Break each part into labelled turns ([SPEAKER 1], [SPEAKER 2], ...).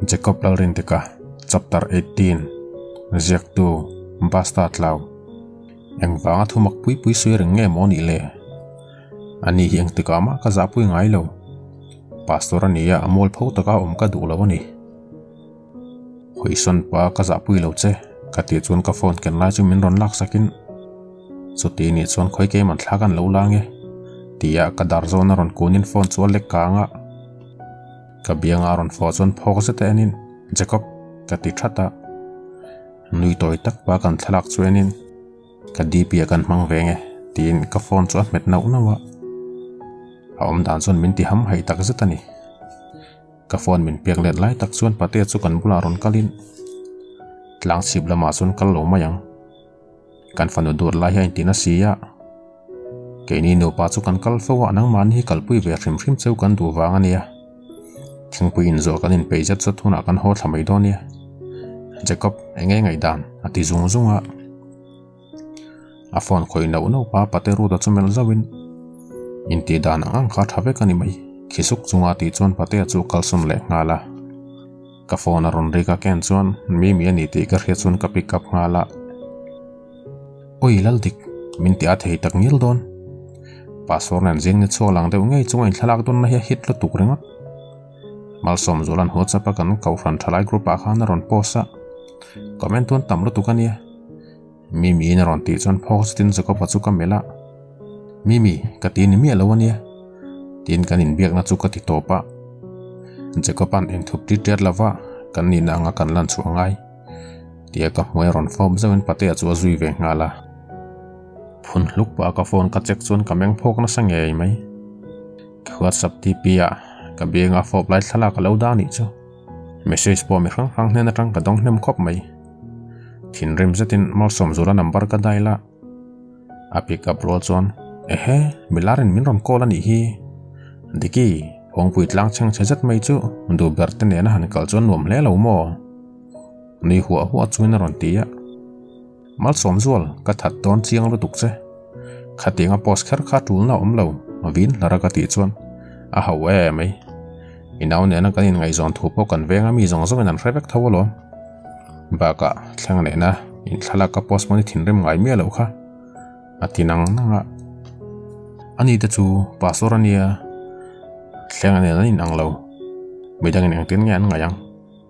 [SPEAKER 1] Jacob Lalrindika, Chapter 18, Ziaktu, Basta Tlau. Engvanga thumak pui pui sawi reng nge maw nih le? Ani hi engtikah mah ka zahpui ngai lo. Pastor a nia, a mual pho taka awm ka duh lo a ni. Hawisawn pa ka zahpui lo che, ka tih chuan ka phone ken lai chu min rawn lak sakin, Chuti nih chuan khawi keiman thla kan lo la nge? Tia ka dar zawn a rawn kunin phone chu a lek kang a. Ka bianga a rawn fawh chuan phawk zet a enin, Jacob, ka ti that a. Nui tawi tak pa kan thlalak chu enin, Ka DP a kan hmang ve nge, tiin ka phone chu a hmet nauh nauh a. A awm dan chuan min ti ham haih tak zet a ni. Ka phone min pek let lai tak chuan Patea chu kan bulah rawn kalin, Tlang chhip lamah chuan kal lo mai ang. Kan fanu dur lai hi a inti nasi a. Keini nupa chu kan kal fo a, nangmahni hi kalpui ve hrim hrim cheu kan duh vang a nia. Thingpui inzawh kan inpeih zet zet hunah kan haw thla mai dawn nia. Jacob, eng nge ngaihdan? a ti zung zung a. A phone khawih nauh nauh pa Pate Ruta chu melh zauhin, Intih dan ang ang kha tha vek a ni mai, khi suk chunga tih chuan Patea chu a kalsawn leh nghal a. Ka phone a rawn rik a ken chuan Mimi a ni tih ka hriat chuan ka pick up nghal a. Oi Laldik, min ti a thei tak ngial dawn. Pastor nen zing ni chhuak lang deuh ngei chunga inthlalak dawn na hi a hit lutuk ringawt. Malsawm Zuala'n WhatsApp a kan Kohhran Thalai group ah khan a rawn post a, comment tuan tam lutuk a nia. Mimi in a rawn tih chuan phawk zetin Jacob-a chu ka melh a, Mimi, ka ti ni miah lo a nia, tiin kan inbiakna chu ka ti tawp a. Jacob-a'n inthup tit riat lova kan nihna anga kan lan chhuah ngai, tia ka hmuai rawn fawp zauhin Patea chu a zui ve nghal a. Phun hluk pah a ka phone ka check chuan ka meng phawk nasa ngei mai. Ka WhatsApp DP ah ka bianga fawp lai thlalak a lo dah anih chu. Message pawh mi hrang hrang hnen atang ka dawng hnem khawp mai. Thinrim zetin Malsawmzula number ka dial a, a pick up rual chuan, Ehe, milarin min rawn call a nih hi. Diki, Phawngpui tlang chheng chhe zet mai chu duh ber te nena han kal chuan nuam hle lo maw? Nui huah huah chungin a rawn ti a. Malsawmzual, ka that dawn chiang lutuk che. Khatianga post kher kha tulna a awm lo, vin hlar a ka tih chuan a hauh e mai. I nau nena kan inngaihzawn thu pawh kan veng a mi zawng zawngin an hre vek tho alawm. Bakah thleng nena inthlalak ka post pawn i thinrim ngai miah loh kha a ti nang nang a. Ani te chu pastor a nia, thleng nen an inang lo. Midangin engtin nge an ngaih ang?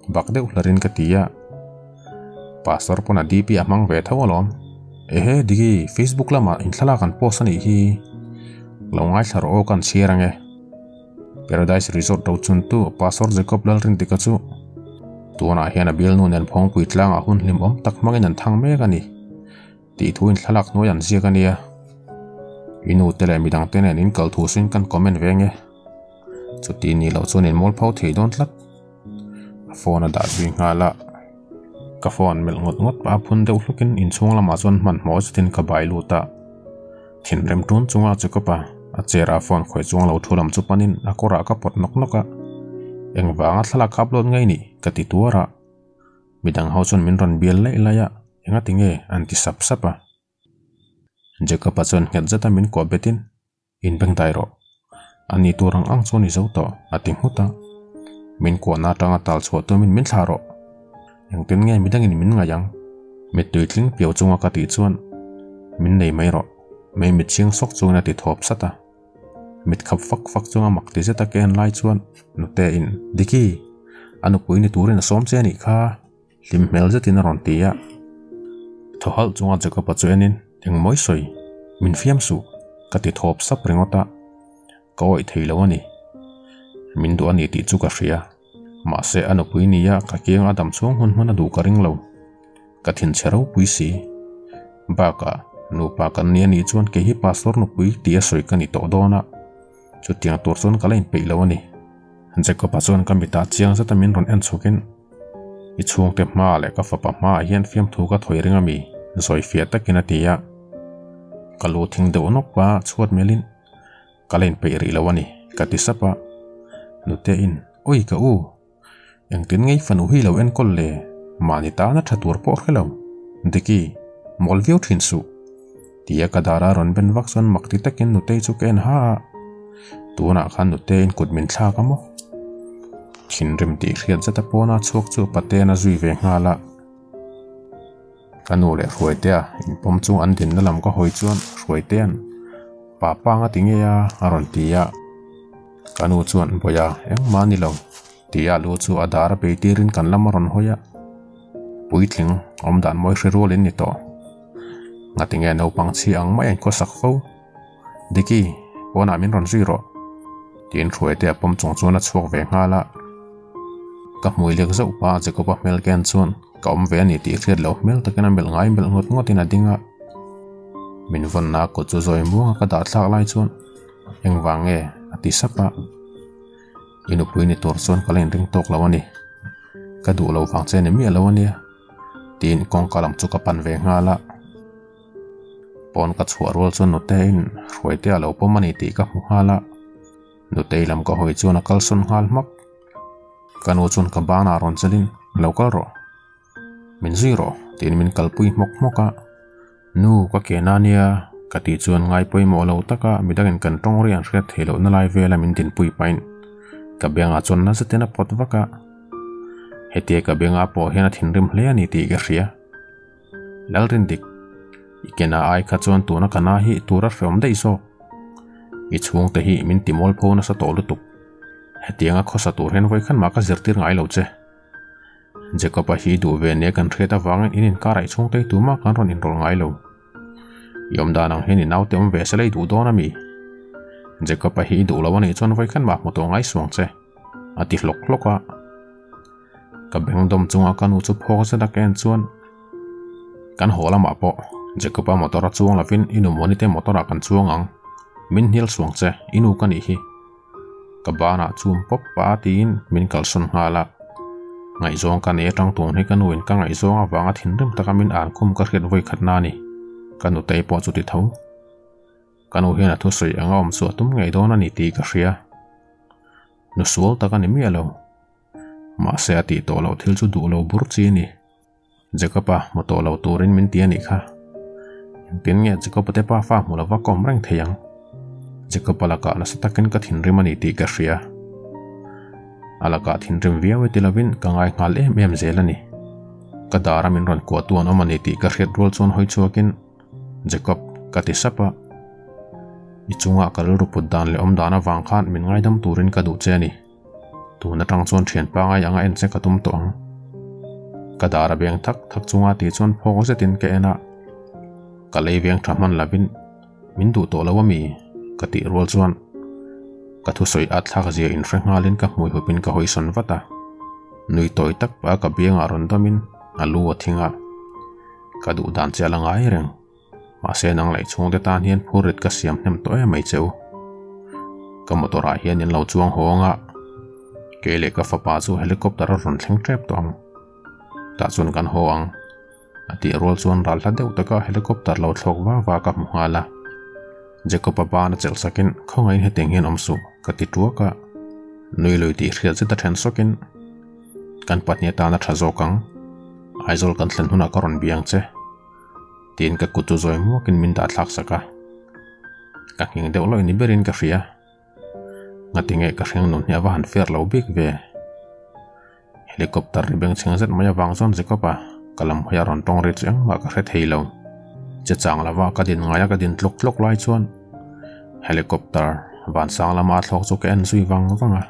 [SPEAKER 1] Bak deuh hlarin ka ti a. Pastor pawn a DP a hmang ve tho alawm. Ehe Diki, Facebook lamah inthlalak an post a nih hi. Lo ngaithla rawh aw ka an chhiar ange. Paradise Resort ro chuntu Pastor Jacob Lalrindika chu tunah hian a bialnu nen Phawngpui tlangah hun hlimawm tak hmangin an thang mek a ni tih thu inthlalak hnuai an ziak a nia. I nu te leh midang te nen in kal thu sin kan comment ve nge. Chuti ni loh chuan in mawl pho thei dawn tlat. A phone a dah zui nghal a. Ka phone melh ngawt ngawt pah a phun deuh hlukin inchhung lamah chuan hmanhmawh zetin ka bai lut a. Thinrim tun chunga chu ka pa a chair ah phone khawih chuang lo thu lam chu panin a kawrah ka pawt nawk nawk a, engvanga thlalak kha upload ngei nih ka ti tuar a, midang ho chuan min rawn bial laih laih a, enga ti nge an ti sap sap a. Jacob-a chuan nghet zeta min kuah betin inbengdai rawh, a ni tur ang ang chuan i zo tawh a ti nghut a, min kuahna atanga tal chhuah tumin min thlah rawh. Engtin nge midangin min ngaih ang? Mittui tling piau chunga ka tih chuan min nei mai rawh, mei mit chhing sawk chungin a ti thawp sat a. Mit khap fak fak chunga mak ti zeta ka en lai chuan nute in, Diki, a nupui ni turin a sawm che a nih kha, hlim hmel zetin a rawn ti a. Thaw halh chunga Jacob-a chu enin, Engmawi sawi, min fiam suh, ka ti thawp sap ringawt a. Ka awih thei lo a ni. Min duh a ni tih chu ka hria. Mahse a nupui nia ka kiang a dam chhung hmun hmun a duh ka ring lo. Ka thinchhe ropui si. Bakah nupa kan ni a nih chuan kei hi pastor nupui tih a sawi ka ni tawh dawn a, chutiang tur chuan ka la inpeih lo a ni. Jacob-a chuan ka mitah chiang zeta min rawn en chhukin, I chhungte hma leh ka fapa hmaah hian fiamthu ka thawi ring a mi? zawi fiah takin a ti a. Ka lu thing deuh nawk a chhuat melhin. Ka la inpeih rih lo a ni, ka ti sap a. Nute in, Oi ka u, engtin ngei fanu hi lo enkawl le, mahni tana tha tur pawh hre lo. Diki, mawl viau thin suh. Tia ka dara rawn ben vak chuan mak ti takin Nutei chu ka en ha a. Tunah khan Nute in kut min thlak a maw? Thinrim tih hriat zeta pawna chhuak chu Patean a zui ve nghal a. Ka nu leh Hruaitea inpawm chung an dinna lam ka hawi chuan Hruaitea'n, Pa pang a ti ngei a, a rawn ti a. Ka nu chuan, Bawia, engmah a ni lo, tia lu chu a dar a bei tirin kan lam a rawn hawi a. Puitling, awmdan mawi hre rual in ni tawh. Ngatinge naupang chhi ang mai a inkhawsak fo? Diki, pawnah min rawn zui rawh, tiin Hruaite a pawm chung chuan a chhuak ve nghal a. Ka hmui lek zauh pa Jacob-a hmel ken chuan ka awm ve a ni tih hriat loh hmel takin a melh ngai melh ngawt ngawtin a ding a. Min vawnna a kut chu zawi muanga ka dah thlak lai chuan engvang nge a ti sap a. I nupui ni tur chuan ka la inring tawk lo a ni. Ka duh lo vang che ni miah lo a nia, tiin kawngka lam chu ka pan ve nghal a. Pawn ka chhuah rual chuan Nuteiin Hruaitea a lo pawm a ni tih ka hmu nghal a, Nutei lam ka hawi chuan a kalsawn nghal hmak. Ka nu chuan ka banah rawn chelin, Lo kal rawh, min zui rawh tiin min kalpui hmawk hmawk a, Nu ka ke na nia ka tih chuan ngai pawimawh lo taka midangin kan tawng ri an hriat theih lohna lai vela min dinpui pahin ka bengah chuan nasa ten a pawt vak a, hetia ka bengah pawh hian a thinrim hle a ni tih ka hria. Lalrindik, i kena ai kha chuan tuna ka na hi tura hreawm daih zawk. I chhungte hi min ti mualpho nasa tawh lutuk. Hetianga khawsa tur hian vawi khan mah ka zirtir ngai lo che. Jacob-a hi duh ve nia kan hriat avangin in inkarah i chhungte hi tumah kan rawn inrawlh ngai lo. I awm dan ang hian i naute awm ve se la i duh dawn a mi? Jacob-a hi i duh lo a nih chuan vawi khan mah hmu tawh ngai suang che, a ti hlawk hlawk a. Ka beng dawm chunga ka nu chu phawk zet a ka en chuan kan haw lamah pawh Jacob-a motor a chuang lovin i nu Muani te motor ah kan chuang ang, min hnial suang che, i nu ka nih hi. Ka banah chum pawp pah a tiin min kalsawn nghal a, ngaihzawng ka nei atang tun hi ka nu in ka ngaihzawng avanga thinrim taka min an khum ka hriat vawi khat na a ni, ka nutei pawh chu ti tho. Ka nu hian a thusawi anga awm chu a tum ngei dawn a ni tih ka hria. Nu sual tak a ni miah lo. Mahse a tih tawh loh thil chu duh lo bur chi a ni. Jacob-a hmu tawh lo turin min ti a nih kha. Engtin nge Jacob-a te pa fa hmu lova ka awm reng thei ang? Jacob-a lakah nasa takin ka thinrim a ni tih ka hria. A lakah thinrim viau e ti lovin ka ngai nghal em em zel a ni. Ka dara min rawn kuahtu an awm a ni tih ka hriat rual chuan hawi chhuakin Jacob, ka ti sap a. I chunga ka rilru put dan leh awm dan avang khan min ngaidam turin ka duh che a ni. Tun atang chuan thian pangai anga en che ka tum tawh ang. Ka dar a beng thak thak chunga tih chuan phawk zetin ka en a. Ka lei veng tha hman lovin min duh tawh lo a mi? Ka tih rual chuan ka thusawi at thlak zia inhre nghalin ka hmui hupin ka hawisawn vat a. Nui tawi tak pah a ka biangah rawn damin a lu a thing a. Ka duh dan che a la ngai reng. Mahse nang leh chhungte tan hian phur rit ka siam hnem tawh em mai che u. Ka motor ah hian in lo chuang haw anga kei leh ka fapa chu helicopter a rawn thleng tep tawh ang. Tah chuan kan haw ang. A tih rual chuan ral hla deuh taka helicopter lo thlawk va va ka hmu nghal a. Jacob-a ban a chelh sakin khawngaihin hetiang hian awm suh ka ti tuak a. Nui lui tih hriat zet a then sawkin kan pahnih atana tha zawk ang. Aizawl kan thlen hunah ka rawn biang che. Tiin ka kut chu zawi muakin min dah thlak sak a, ka nghing deuh lawih ni berin ka hria. Ngatinge ka hreng nun hi a va han fair lo bik ve. Helicopter ri bengchheng zet mai avang chuan Jacob-a ka lam hawi a rawn tawng ri chu engmah ka hre thei lo. Che chang lova ka din ngaia ka din tlawk tlawk lai chuan helicopter vansang lama a thlawk chu ka en zui vang vang a.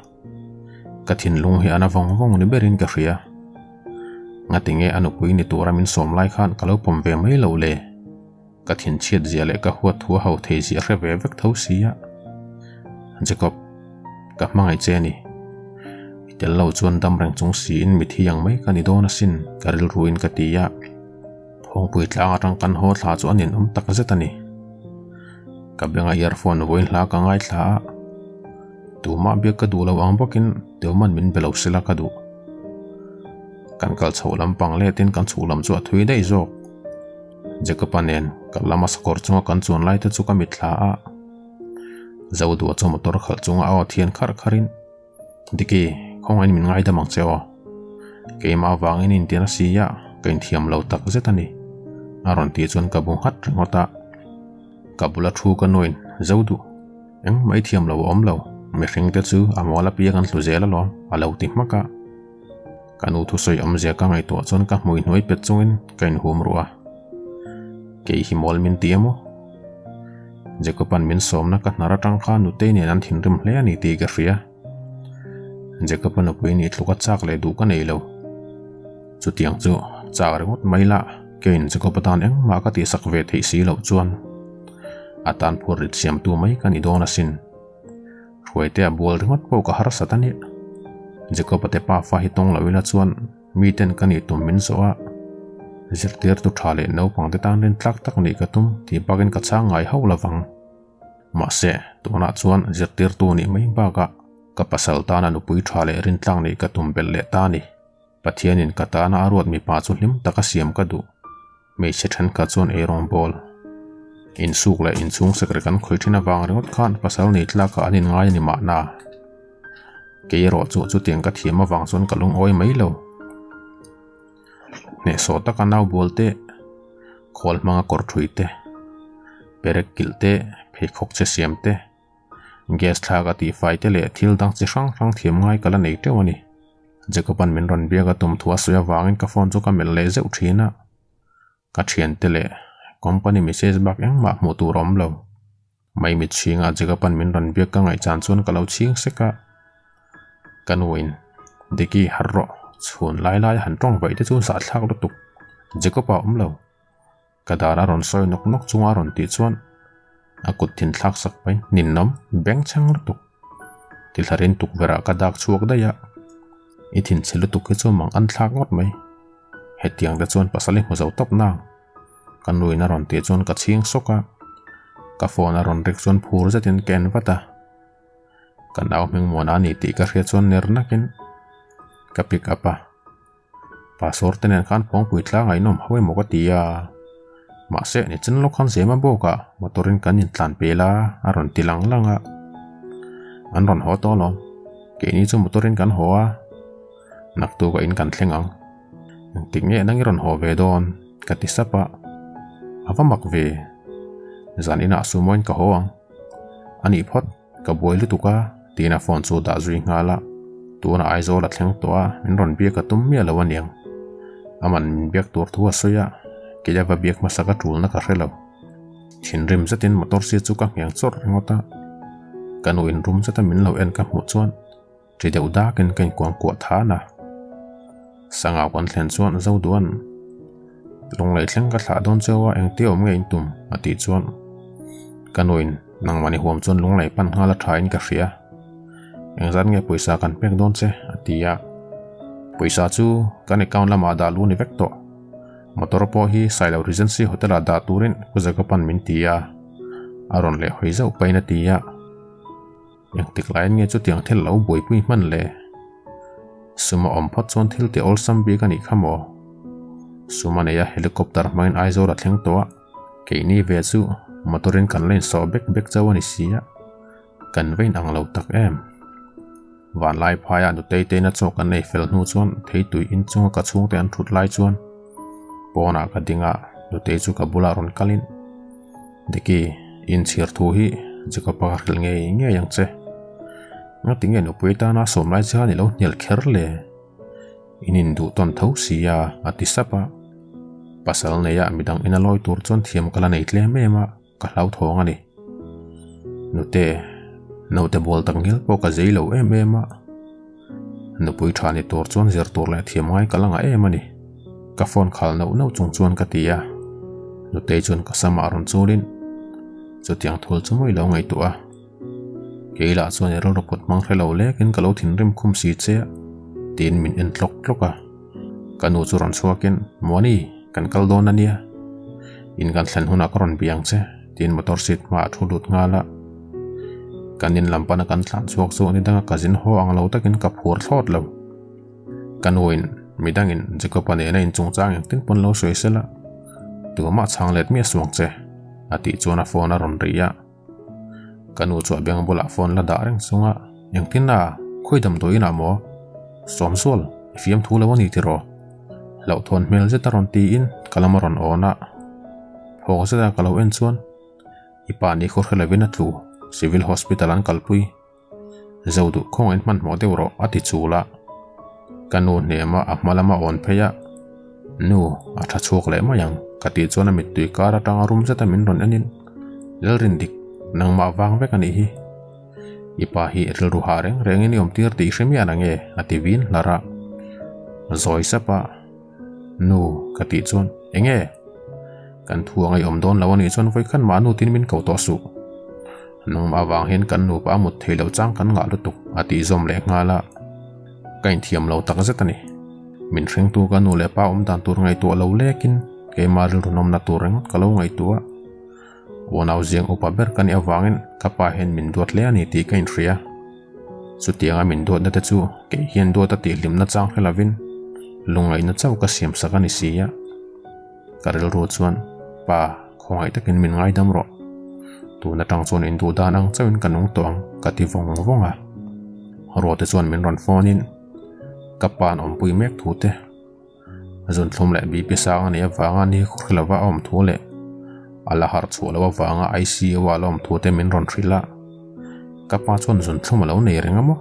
[SPEAKER 1] Ka thinlung hi a na vawng vawng ni berin ka hria. Ngatinge a nupui ni tura min sawm lai khan ka lo pawm ve mai lo le? Ka thinchhiat zia leh ka huat thu a ho thei zia hre ve vek tho sia. Jacob, ka hmangaih che a ni. I tel lo chuan dam reng chung siin mithi ang mai ka ni dawn asin ka rilruin ka ti a. Phawngpui tlang atang kan haw thla chu a ninawm tak zet a ni. Ka benga earphone vawiin hla ka ngaithla a. Tumah biak ka duh lo ang bawkin Teuman min be lo sela ka duh. Kan kal chhoh lampang letin kan chhuk lam chu a thui daih zawk. Jacob-a nen kal lama sakawr chunga kan chuan lai te chu ka mitthla a. Zodua chu motor khalh chunga a aw thian kharh kharhin, Diki, khawngaihin min ngaidam ang che aw. Keimah avangin intian a si a, ka inthiam lo tak zet a ni. A rawn tih chuan ka bu nghat ringawt a. Ka bula thu ka nuain, Zoduh, engmah i thiam lo a awm lo. Mihringte chu a mawl apiang an hlu zel alawm, a lo ti hmak a. Ka nu thusawi awmzia ka ngaihtuah chuan ka hmui hnuai pet chungin ka inhum ruh a. Kei hi mawl min ti emaw? Jacob-a'n min sawmna ka hnar atang kha nutei nen an thinrim hle a ni tih ka hria. Jacob-a nupui nih tluka chak leh duh ka nei lo. Chutiang chu chak ringawt mai lah keiin Jacob-a tan engmah ka tihsak ve theih si loh chuan a tan phur rit siamtu mai ka ni dawn asin. Hruaite a bual ringawt pawh ka harsat a nia. Jacob-a te pafa hi tawng lo ila chuan miten ka nih tum min zawh a, zirtirtu tha leh naupangte tan rin tlak tak nih ka tum tih bakin ka chhang ngai hauh lovang. Mahse, tunah chuan zirtirtu nih mai bakah ka pasal tana nupui tha leh rintlak nih ka tum belh leh ta a ni. Pathianin ka tana a ruat mipa chu hlim taka siam ka duh. Hmeichhe thenkhat chuan eirawngbawl, insuk leh inchhung sekrek an khawih thin avang ringawt khan pasal nei tlakah an inngai a ni mahna. Kei erawh chu chutiang ka thiam avang chuan ka lungawi mai lo. Hnehsawh taka nau bual te, khawl hmanga kawr thui te, perek kilh te, pheikhawk che siam te, Gas thlak a tihfai te leh thil dang chi hrang hrang thiam ngai ka la nei teuh a ni. Jacob-a'n min rawn biak a tum thu a sawi avangin ka phone chu ka melh leh zeuh thin a. Ka thiante leh company message bak engmah hmuh tur a awm lo. Maimit chhingah Jacob-a'n min rawn biak ka ngaihchan chuan ka lo chhing sek a. Ka nuin, Diki harh rawh, chhun lai lai a han tawng vaih te chu zahthlak lutuk. Jacob-a a awm lo. Ka dar a rawn sawi nawk nawk chunga a rawn tih chuan a kut thin thlak sak mai ninawm beng chheng lutuk. Ti hlarin tukverh ah ka dak chhuak daih a, i thinchhe lutuk hi chu mang an thlak ngawt mai. Hetiang te chuan pasal i hmu zo tawp nang. Ka nuin a rawn tih chuan ka chhing sawk a, ka phone a rawn rik chuan phur zetin ka en vat a. Ka nau hming muana a ni tih ka hriat chuan ner nakin ka pick up a. Pastor te nen khan phawngpui tlang a inawm ho emaw ka ti a, mahse nichin lawk khan Zema bawkah motor in kan intlan pel a a rawn ti lang lang a, an rawn haw tawh alawm, keini chu motor in kan haw a, naktuk a in kan thleng ang, engtik nge nang i rawn haw ve dawn ka ti sap a, a va mak ve, zan inah sumo in ka haw ang, a nih phawt. Ka buai lutuk a, tiin a phone chu dah zui nghal a. Tunah Aizawl a thleng tawh a, min rawn biak a tum miah lo aniang. Aman min biak tur thu a sawi a, kei a va biak hmasa ka tulna ka hre lo. Thinrim zetin motor seat chu ka ngheng chawrh ringawt a. Ka nu in rum zeta min lo en ka hmuh chuan ṭi deuh dakin ka inkuang kuah than a. Sangau kan thlen chuan Zoduan, Lunglei thleng ka thlah dawn cheu a, engtia awm nge in tum? a tih chuan ka nuin Nangmah ni huam chuan lunglei pan nghal a tha in ka hria. Engzat nge pawisa kan pek dawn che? a ti a. Pawisa chu kan account lamah dah lu ni vek tawh. Motor pawh hi Sailo Regency Hotel ah dah turin Pu Jacob-a'n min ti a, a rawn leh hawi zauh pahin a ti a. Engtik laiin nge chutiang thil lo buaipui hman le? Sum a awm phawt chuan thil ti awlsam bik a nih kha maw? Sum a nei a helicopter hmangin Aizawl a thleng tawh a, keini ve chu motor in kan la insawh bek bek chauh a ni si a, kan va inang lo tak em? Vanlai phaiah nutei teina chaw kan ei fel hnu chuan theitui inchunga ka chhungte an thut lai chuan pawnah ka ding a, nutei chu ka bulah rawn kalin, Diki, inchhir thu hi Jacob-a ka hrilh ngei ngei ang che. Ngati nge nupui tana sawm lai che khan i lo hnial kher le? In induh tawn tho si a, a ti sap a. Pasal neia midang ina lawi tur chuan thiam ka la nei tlem em a, ka hlauthawng a ni. Nute, naute bual tak ngial pawh ka zei lo em em a. Nupui tha ni tur chuan zir tur leh thiam ngai ka la ngah em a ni. Ka phone khal nauh nauh chung chuan ka ti a. Nutei chuan ka samah rawn chulin chutiang thul chu mawi lo ngaihtuah a. Kei lah chuan i rilru kut hmang hre lo lekin ka lo thinrim khum si che a, tiin min en tlawk tlawk a. Ka nu chu rawn chhuakin, Muani, kan kal dawn a nia. In kan thlen hunah ka rawn biang che, tiin motor seat hmaah a thu lut nghal a. Kan in lam pana kan tlan chhuak chu ni danga ka zin haw ang lo takin ka phur thlawt lo. Ka nuin midangin Jacob-a nena inchungchang engtin pawn lo sawi sela, tumah chhang let miah suang che, a tih chuan a phone a rawn ri a. Ka nu chu a beng bulah phone la dah reng chung a, Engtin a, khawi damdawiin ah maw? Sawmsual, i fiam thu lo a ni tiraw? Hlauhthawn hmel zet a rawn tiin ka lam a rawn awn a. Phawk zeta ka lo en chuan i pa ni khaw hre lovin a tlu, Civil Hospital an kalpui. Zo duh khawngaihin hmanhmawh deuh rawh a ti chul a. Ka nu hnema a hma lama awn phei a, Nu, a tha chhuak leh mai ang ka tih chuan a mittui kar atanga rum zeta min rawn enin, Lalrindik, nangmah vang vek a nih hi. I pa hi rilru hah reng rengin i awmtir tih i hre miah nange a ti vin hlar a. Zawi sap a, Nu, ka tih chuan, Enge? Kan thu a ngaihawm dawn lo a nih chuan vawikhat mah nu tin min ko tawh suh. Nangmah avang hian kan nupa a mut thei loh chang kan ngah lutuk a tih zawm leh nghal a. Ka inthiam lo tak zet a ni. Min hringtu ka nu leh pa awm dan tur ngaihtuah lo lekin keimah rilru nawmna tur ringawt ka lo ngaihtuah. Unau ziang upa ber ka nih avangin ka pa hian min duat hle a ni tih ka inhria. Chutianga min duatna te chu kei hian duat a tihhlimna chang hre lovin lungngaihna chauh ka siamsak a ni si a. Ka rilru chuan, Pa, khawngaih takin min ngaidam rawh. Tun atang chuan induh dan ang chauhin ka nung tawh ang, ka ti vawng vawng a. Ruate chuan min rawn phone in, ka pa an awmpui mek thu te, zunthlum leh BP sang a nih avanga ni khur lova a awm thu leh a la harh chhuah loh avanga ICU ah a la awm thu te min rawn hrilh a. Ka pa chuan zunthlum a lo nei reng a maw?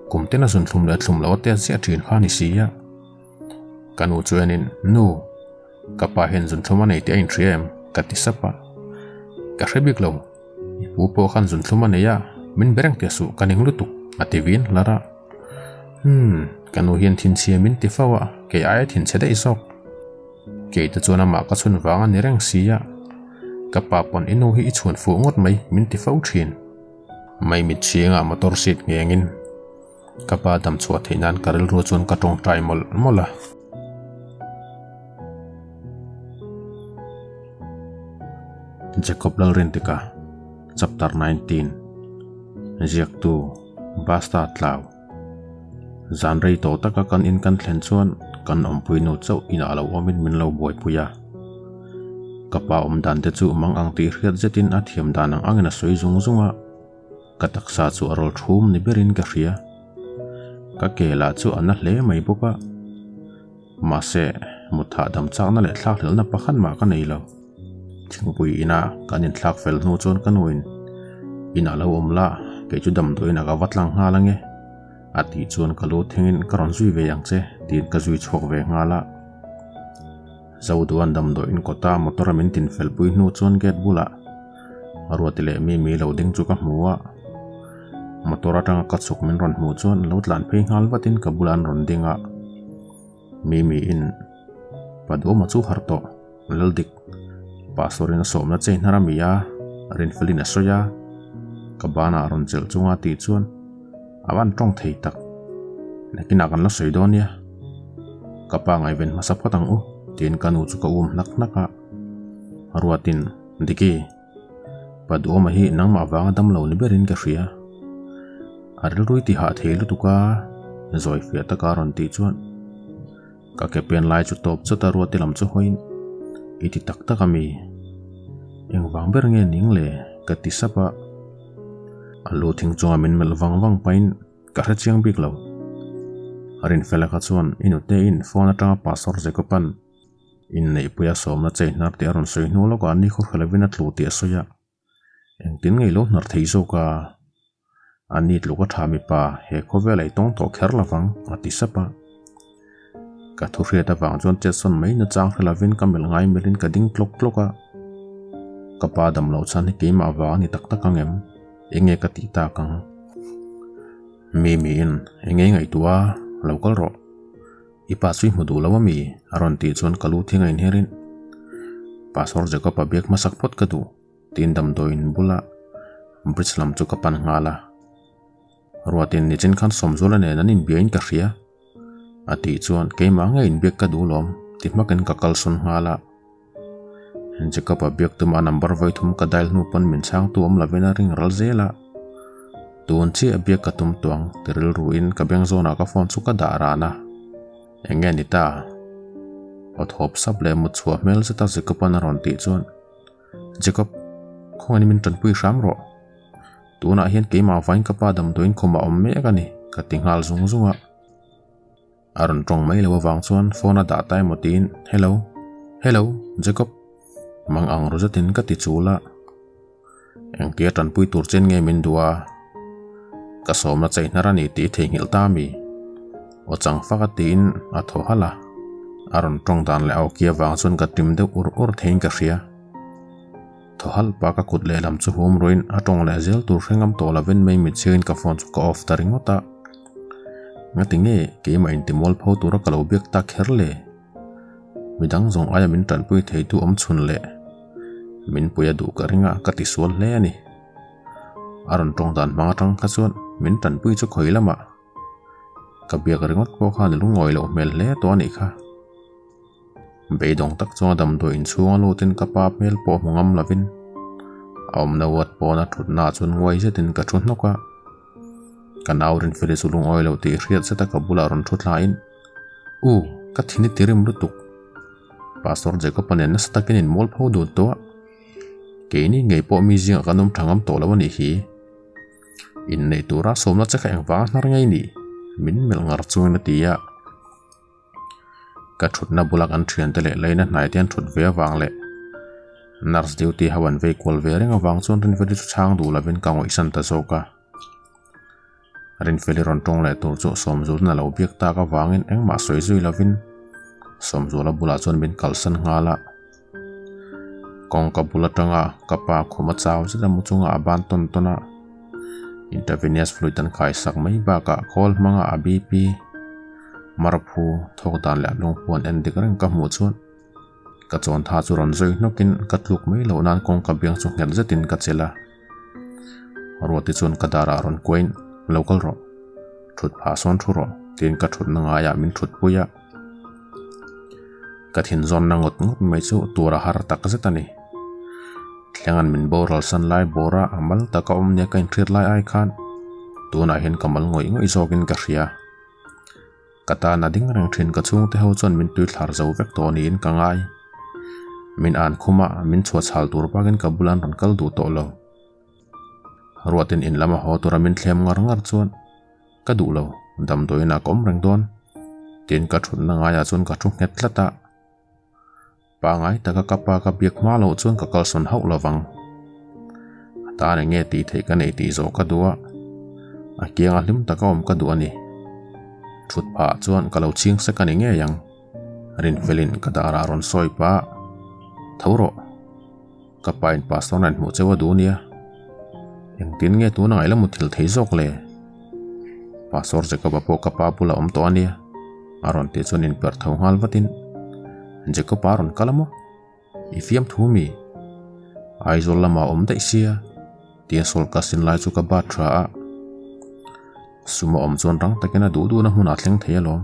[SPEAKER 1] Kum tena zunthlum leh thlum loh a test ziah thin kha a ni si a. Ka nu chuanin, Nu, ka pa hian zunthlum a nei tih a inhria em? ka ti sap a. Ka hre bik lo, i pu pawh khan zunthlum a nei a, min be reng teh suh, ka ning lutuk, a ti vin hlar a. Hmm, ka nu hian thinchhia min ti fo a, kei aia thinchhe daih zawk. Kei te chuan amah ka chhun vang a ni reng si a, ka pa pawn i nu hi i chhuan fuh ngawt mai, min ti fo thin. Maimit chhingah motor seat nghengin. Ka pa dam chhuah theih nan ka rilru chuan ka tawngtai mawlh mawlh a. Jacob Lalrintika Chapter 19 Ziaktu Basta Tlau Zan rei tawh taka kan in kan thlen chuan kan awmpui nu chauh inah lo awmin min lo buaipui a. Ka pa awm dan te chu mang ang tih hriat zetin a thiam dan ang angin a sawi zung zung a. Ka taksa chu a rawl thum ni berin ka hria. Ka ke lah chu a na hle mai bawk a. Mahse, mut hahdam chakna leh thlakhlelhna pakhat mah ka nei lo. Thingpui ina kan inthlak fel hnu chuan ka nuin, Inah lo awm la, kei chu damdawiin a ka va tlang nghal ange. A tih chuan ka lu thingin ka rawn zui ve ang che tiin ka zui chhuak ve nghal a. Zoduan damdawiin kawta motor a min tinfel pui hnu chuan gate bulah Ruati leh Mimi lo ding chu ka hmu a. Motor atanga ka chhuk min rawn hmuh chuan lo tlan phei nghal vatin ka bulah an rawn ding a. Mimi in Pa Duhawma chu harh tawh, Laldik, Pastor in a sawmna che hnar a mi a, Rinfelin a sawi a. Ka banah rawn chelh chunga tih chuan a van tawng thei tak. Nakinah kan la sawi dawn nia. Ka pa ngaihven hmasa phawt ang u, tiin ka nu chu ka um hnak hnak a. Ruatin, Diki, pa Duhawma hi nangmah vanga damlo ni berin ka hria. A rilrui ti hah thei lutuk a, zawi fiah taka a rawn tih chuan ka ke pen lai chu tawp chawt a Ruati lam chu hawiin, I ti tak tak a mi? Engvang ber nge ning le? ka ti sap a. A lu thing chunga min melh vang vang pahin ka hre chiang bik lo. Rinfela kha chuan i nute in phone atanga Pastor Jacob-a'n inneihpuia sawmna chei hnar tih a rawn sawi hnu lawkah ni khaw hre lovin a tlu tih a sawi a. Engtin ngei lo hnar thei zawk a? A ni tluk a tha mipa he khawvel a i tawng tawh kher lovang a ti sap a. Ka thu hriat avang chuan chetsawn mai nachang hre lovin ka melh ngai melhin ka ding tlawk tlawk a. Ka pa dam loh chhan hi keimah vang a ni tak tak ang em? Enge ka tih tak ang? Mi miin enge ngaihtuah a, lo kal rawh. I pa chu i hmu duh lo ami? A rawn tih chuan ka lu thing a inherin Pastor Jacob-a biak hmasak phawt ka duh tiin damdawiin bula bridge lam chu ka pan nghal a. Ruatin nichin khan Sawmzuala nen an inbiain ka hria a tih chuan keimah nge inbiak ka duh lawm ti hmakin ka kalsawn nghal a. Jacob-a biak tuma number vawithum ka dial hnu pawn min chhangtu awm lovin a ring ral zel a. Tun chiah biak ka tum tuang ti rilruin ka beng zawnah ka phone chu ka dah ran a. Eng nge ni ta? Aw thawp sap leh mut chhuah hmel zeta Jacob-a'n a rawn tih chuan, Jacob, khawngaih min tanpui hram rawh. Tunah hian keimah vain ka pa damdawiin khumah awm mek a ni, ka ti nghal zung zung a. A rawn tawng mai lo avang chuan phone a dah ta emaw tiin, Hello, hello, Jacob, mang ang ru zetin ka ti chul a. Engtia tanpui tur chen nge min duh a? Ka sawmna chei hnar a ni tih i theihnghilh ta mi? Aw chang fak a tiin a thaw halh a. A rawn tawng dan leh a awki avang chuan ka tim deuh ur ur theiin ka hria. Thaw halh pah ka kut lehlam chu hum ruin a tawng leh zel tur hre ngam tawh lovin mei mit chhiangin ka phone chu ka off ta ringawt a. Ngati nge keimah intimual pho tura ka lo biak tak kher le? Midang zawng aia min tanpui theitu awm chhun leh min pui a duh ka ring a, ka ti sual hle a ni. A rawn tawng dan hmang atang kha chuan min tanpui chu khawi lamah ka biak ringawt pawh khan a lungawi loh hmel hle tawh a nih kha. Beidawng tak chuan a damdawi inchhunga lutin ka pa hmel pawh hmu ngam lovin a awmna uat pawna thutnaah chuan nguai zetin ka thu hnawk a. Ka nau Rinfeli chu lungawi loh tih hriat zeta ka bulah rawn thu thlain, U, ka thin i ti rim lutuk. Pastor Jacob-a nen nasa takin in mual pho dun tawh a, keini ngei pawh mi zingah kan awm tha ngam tawh lo a nih hi. Inneih tura sawmna che kha engvanga hnar ngei ni? Min melh ngar chungin a ti a. Ka thutna bula kan thiante leh laina hnai te an thut ve avang leh nurse duty ho an vei kual ve reng avang chuan Rinfeli chu chhang duh lovin ka ngawihsan ta zawk a. Rinfeli rawn tawng leh tur chu Sawmzulna lo biak tak avangin engmah sawi zui lovin Sawmzula bulah chuan min kalsan nghal a. Kawngka bul atanga ka pa khum a chau zet a mu chunga a ban tawn tawn a, intravenous fluid an khaisak mai bakah khawl hmanga a BP marphu thawk dan leh a lungphu an en dik reng ka hmuh chuan ka chawn tha chu rawn zawi hnawkin ka tluk mai loh nan kawngka biang chu nghet zetin ka chelh a. Ruati chuan ka darah rawn kuain lo kal rawh, thut phah sawn thu rawh tiin ka thutna ngaiah min thut pui a. Ka thinzawnna ngawt ngawt mai chu tur a har tak zet a ni. Thlenga'n min boral san lai bawra a mal taka awm nia ka inhriat lai ai khan tunah hian ka mal ngawih ngawih zawkin ka hria. Ka tan a ding reng thin ka chhungte ho chuan min tui thlar zo vek tawh niin ka ngai. Min an khum a, min chhuah chhal tur bakin ka bulan rawn kal duh tawh lo. Ruatin in lam a haw tura min thlem ngar ngar chuan ka duh lo, damdawiin ah ka awm reng dawn tiin ka thutna ngaiah chuan ka thu nghet tlat a. Pangai taka ka pa ka biak hma loh chuan ka kalsawn hauh lovang. A tan eng nge tih theih ka nei tih zawh ka duh a, a kianga hlim taka awm ka duh a ni. Thut phah chuan ka lo chhing sek a ni ngei ang. Rinfelin ka darah rawn sawi pah a, Tho rawh. Ka pa in pastor nen hmuh cheu a duh nia. Engtin nge tuna ngaih la muthilh thei zawk le? Pastor Jacob-a pawh ka pa bulah awm tawh a nia. A rawn tih chuan inperh tho nghal vatin, Jacob-a a rawn kal a maw? I fiam thu mi? Aizawl lamah a awm daih sia, tia sawl ka sin lai chu ka bat tha a. Sum a awm chuan rang takin a duh duhna hmunah a thleng thei alawm.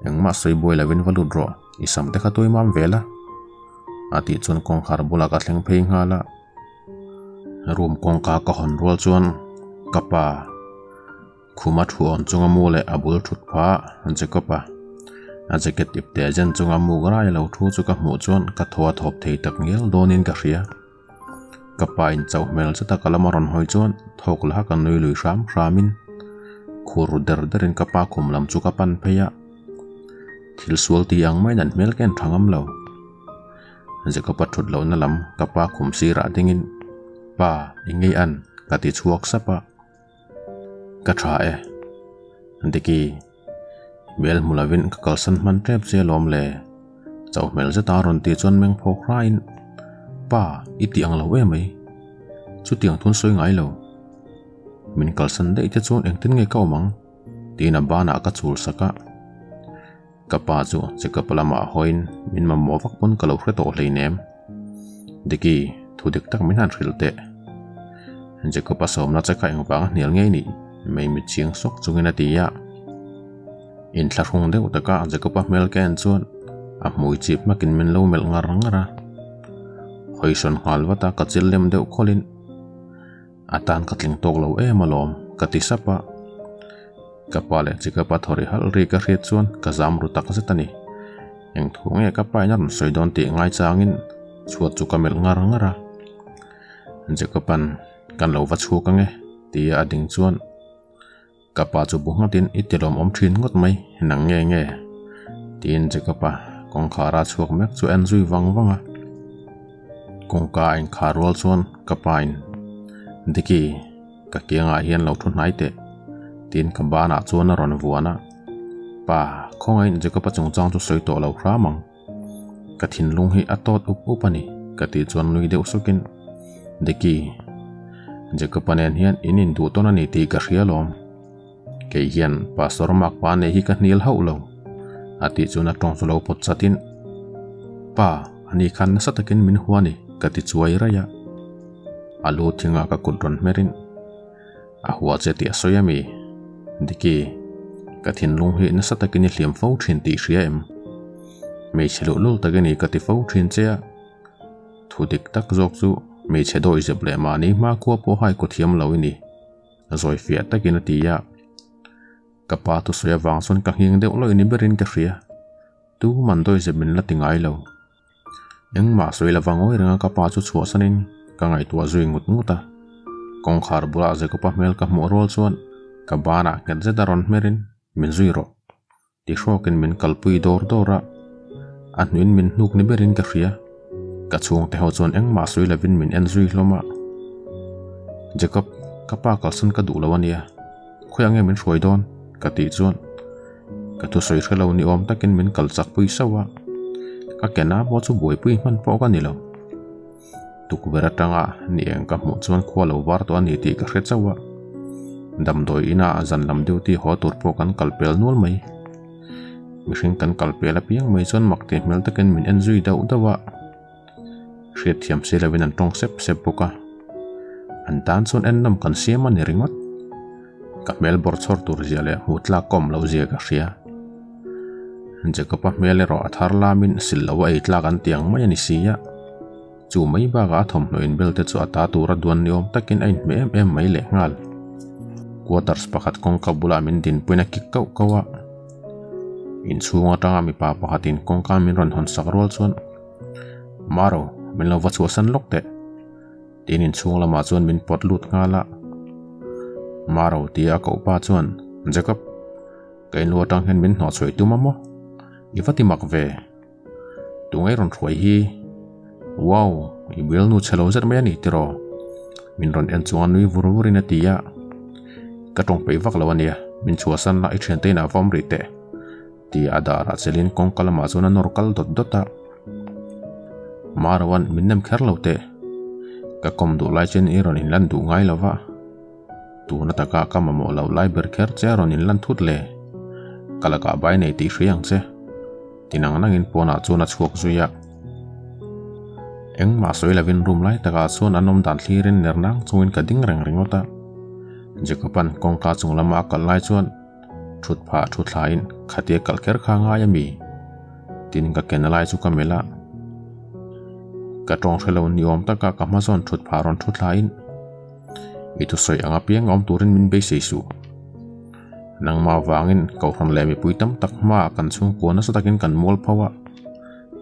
[SPEAKER 1] Engmah sawi buai lovin va lut rawh, i sam te kha tui mam vel a. A tih chuan kawngkhar bulah ka thleng phei nghal a. Room kawngka ka hawn rual chuan ka pa khuma thu awn chunga mu leh a bul thut phah a Jacob a a jacket ip te zen chunga muk rai lo thu chu ka hmuh chuan ka thaw a thawp thei tak ngial dawnin ka hria. Ka pa in chauh hmel zeta ka lama rawn hawi chuan thawk la ka nui lui hram hramin khur ru der derin ka pa khum lam chu ka pan phei a. Thil sual ti ang maiin an hmel ka en tha ngam lo. Jacob-a thut lohna lam ka pa khum sirah dingin, Pa, i ngei an, ka ti chhuak sap a. Ka tha e. Diki, hmel hmu lovin ka kalsan hman tep che alawm le. Chauh hmel zeta rawn tih chuan meng phawk hraiin, Pa, i tih ang lo emai. Chutiang thun sawi ngai lo. Min kalsan daih te chuan engtin nge ka awm ang? Tiin a banah ka chul sak a. Ka pa chu checkup lamah hawiin min mamawh vak pawn ka lo hre tawh hleinem. Diki, thu dik tak min han hrilh teh. Jacob a sawmna che kha engvang a hnial ngei nih? Mei mit chiang sawk chungin a ti a. Inthlahrung deuh taka Jacob a hmel ka en chuan a hmui chip hmakin min lo melh ngar ngar a. Hawisawn nghal vat a ka chil lem deuh khawlhin A tan ka tling tawk lo em alawm, ka ti sap a. Ka pa leh chi ka pa thaw ri halh ri ka hriat chuan ka zam ru tak zet a ni. Eng thu nge ka pa in a rawn sawi dawn tih ngai changin chhuat chu ka melh ngar ngar a. Jacob-a'n kan lo va chhuak ange tia a ding chuan Ka pa chu bu nghatin i ti lawmawm thin ngawt mai, nang nge nge? Tiin Jacob-a kawngkhar a chhuak mek chu a en zui vang vang a. Kawngka a inkhar rual chuan ka pa in, Diki! Ka kiangah hian lo thu hnai teh, tiin ka banah chuan a rawn vuan a. Pa, khawngaihin Jacob-a chungchang chu sawi tawh lo hram ang. Ka thinlung hi a tawt up up a ni, ka tih chuan nui deuh sukin, Diki, Jacob-a nen hian in induh tawn a ni tih ka hria alawm. Kei hian Pastor Mark pa nei hi ka hnial hauh lo, a tih chuan a tawng chu lo pawt chatin, Pa, ani khan nasa takin min hua a ni, ka ti chuai raih a. A lu thingah ka kut rawn hmerin, A hua che tih a sawi a mi? Diki, ka thinlung hi nasa takin i hliam fo thin tih hria em? Hmeichhe luhlul tak i ni ka ti fo thin che a. Thu dik tak zawk chu hmeichhe dawihzep leh mahni hmakhua pawh hai ku thiam lo i ni. Zawi fiah takin a ti a. Ka pa thusawi avang chuan ka nghing deuh lawih ni berin ka hria. Tu man dawihzep min la ti ngai lo. Engmah sawi lova ngawi renga ka pa chu chhuahsanin ka ngaihtuah zui ngut ngut a. Kawngkhar bulah Jacob-a hmel ka hmuh rual chuan ka banah nghet zet a rawn hmerin min zui rawh ti hrawkin min kalpui dawr dawr a. A hnuin min hnuk ni berin ka hria. Ka chhungte ho chuan engmah sawi lovin min en zui hlawm a. Jacob, ka pa kalsan ka duh lo a nia. Khawiah nge min hruai dawn? Ka tih chuan ka thusawi hre lo ni awm takin min kal chak pui sauh a, ka ke na pawh chu buaipui hman pawh ka ni lo. Tukverh atanga ni eng ka hmuh chuan khua lo var tawh a ni tih ka hre chauh a, damdawi ina zan lam duty haw tur pawh kan kal pel nual mai. Mihring kan kal pel apiang mai chuan mak tih hmel takin min en zui dauh dauh a. Hriatthiam si lovin an tawng sep sep bawk a, an tan chuan en nawm kan siam a ni ringawt. Ka hmel bawr chhawr tur zia leh hmuh tlak ka awm loh zia ka hria. Jacob-a hmel erawh a thar lamin sil lo a ei tlak an ti ang mai a ni si a, chu mai bakah a thawmhnaw inbel te chu a ta tura duan ni awm takin a inhmeh em em mai lehnghal. Quarters pakhat kawngka bulah min dinpuiin a kik kauh kauh a, inchhung atanga mipa pakhatin kawngka min rawn hawn sak rual chuan Maro, min lo va chhuahsan lawk teh. Tiin inchhung lamah chuan min pawt lut nghal a. Maro tia a koh pa chuan, Jacob, ka inlu atang hian min hnawh chhuai tum a maw? I va ti mak ve. Tunge rawn hruai hi? Wow, i bialnu chhe lo zet mai a ni tiraw? Min rawn en chunga nui vur vurin a ti a. Ka tawng peih vak lo a nia, min chhuahsan la i thiante inah va awm rih teh. Ti a darah chelin kawngka lamah chuan a nawr kal dawt dawt a. Maroan min nem kher lo teh. Ka kawm duh lai chuan i rawn inlan duh ngai lo va. Tuna taka ka mamawh loh lai ber kher che a rawn inlan thut le. Ka lakah bai nei tih hria ang che. Ti nang nangin pawnah chuan a chhuak zui a. Engmah sawi lovin room lai takah chuan an awm dan thlirin ner nang chungin ka ding reng ringawt a. Jacob-a'n kawngka chung lama a kal lai chuan. Thut phah thu thlain khatia kalh kher kha ngai a mi? Tin ka ken lai chu ka melh a. Ka tawng hre lo ni awm taka ka hma zawn thut phah rawn thu thlain i thusawi ang apiang awm turin min beisei suh. Nangmah vangin kohhran leh mipui tam tak hmaah kan chhungkua nasa takin kan mual pho a,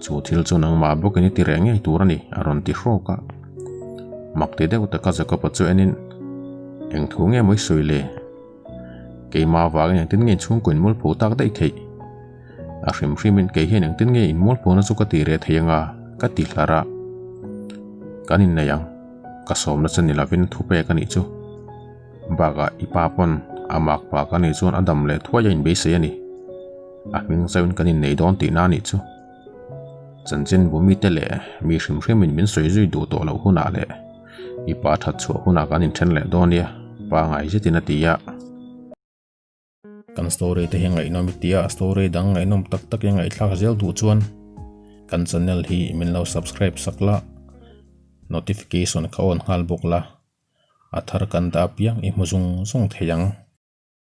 [SPEAKER 1] chu thil chu nangmah bawkin i ti reh ngei tur a ni a rawn ti hrawk a. Mak ti deuh taka Jacob-a chu enin eng thu nge maw i sawi le? Keimah avangin engtin nge inchhungkaw inmualpho tak daih theih? A hrim hrimin kei hian engtin nge inmualphona chu ka ti reh thei anga ka ti hlar a. Kan innei ang, ka sawmna che ni lovin thu pek a nih chu. Bakah i pa pawn a mak pa ka nih chuan a dam leh thuai a inbeisei a ni. A hming zauhin kan innei dawn tihna a nih chu. Chanchin bu mite leh mi hrim hrimin min sawi zui duh tawh loh hunah leh i pa that chhuah hunah kan inthen leh dawn nia, pangai zetin a ti a. Kan story te hi ngaihnawm i tia, story dang ngaihnawm tak tak i ngaihthlak zel duh chuan kan channel hi min lo subscribe sak la, notification kha on nghal bawk la, a thar kan dah apiang i hmu zung zung thei ang.